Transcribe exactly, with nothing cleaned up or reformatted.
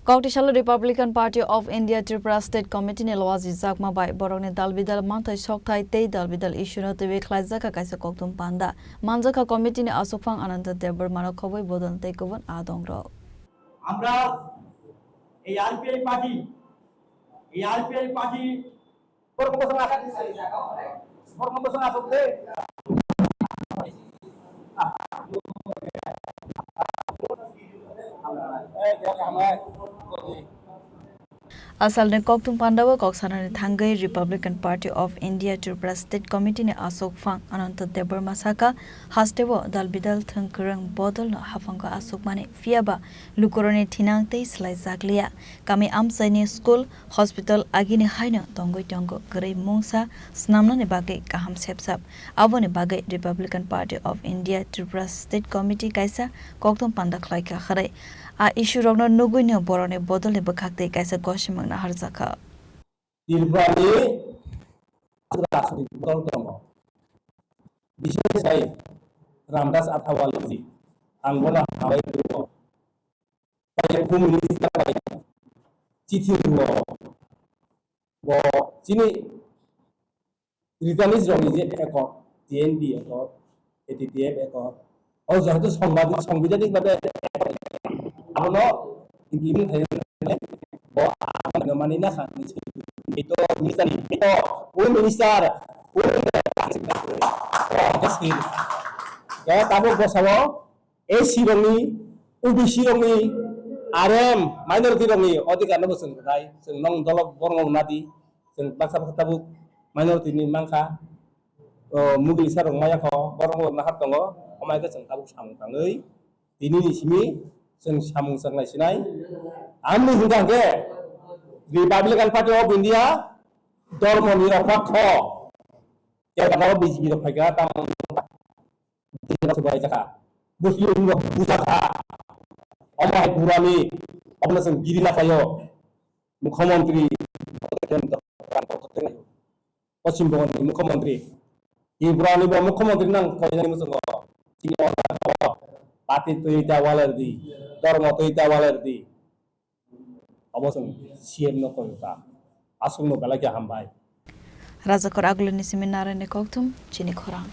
Koktisalo Republican Party of India Tripura State Committee ni Loaji Chakma bai borokni dalbidal manthai sokthai tei dalbidal issue no twiwi khlaijak kha kaisa kokthum panda. Manjakha committee ni aswkphang Ananta Debbarma no khobwi bodol tei kubun adongrok. আমরা এই আরপিআই পার্টি, এই আরপিআই party Asalni kokthum pandao kok sanani thangwi Republican Party of India Tripura State Committee ni aswkphang Ananta Debbarma sakha, hasteo dalbidal thwngkwrwng bodolno haphango aswkmani, phiyaba lukurokni thinang tei swlaijakliya. Kami amchaini school, hospital agini haino tongwi tongo kwrwi mungsa swnamnani bagwi kaham sepsap. Aboni bagwi Republican Party of India Tripura State Committee kaisa kokthum panda khlaikha, hwnwi a issue rokno nugwino borokni bodolni bwkhaktwi kaisa gosimung naharjakha. Tripurani rajnitik dol tongo. Biseskhai Ramdas Athawale ji, ang bono hambai rwo. Bai khum minister bai chithi rwo. Bo chini Returnees rokni je accord, T N B accord, A T T F accord, o jehetu songbadik, songbidanik bade abono implement khaina bo abono mani na kha. Ito minister, ito, o minister, o minister, ya tabuk bosao, S C rokni, O B C rokni, R M, minority rokni odhikar no bo chwng rwnai, chwng nong dolo borok nadi, chwng baksa baksa tabuk minority ni mankha, o, mugli sa rok maya kho, borok bo nahar tongo, amai khe chwng tabuk samung tangwi, tini ni simi chwng samung chwng lai sinai, amni hwnkha khe Republican Party of India, dormo nirapakho, kebangma B J P rok phaikha, tamo Muslim rok bujakha. Omo hai burani, omo chwng giri lakhaio. Mukhyamantri, Poschim Bongo ni Mukhyamantri. Tripura ni bo Mukhyamantri nang koinani muchungo. Chini pati twi ta waler di, dormo twi ta waler di. Obo chwng C M no koi ta. Aswk no belai khe hambai. Rajakor Agulini simi Narayanni kokthum, chini khorang.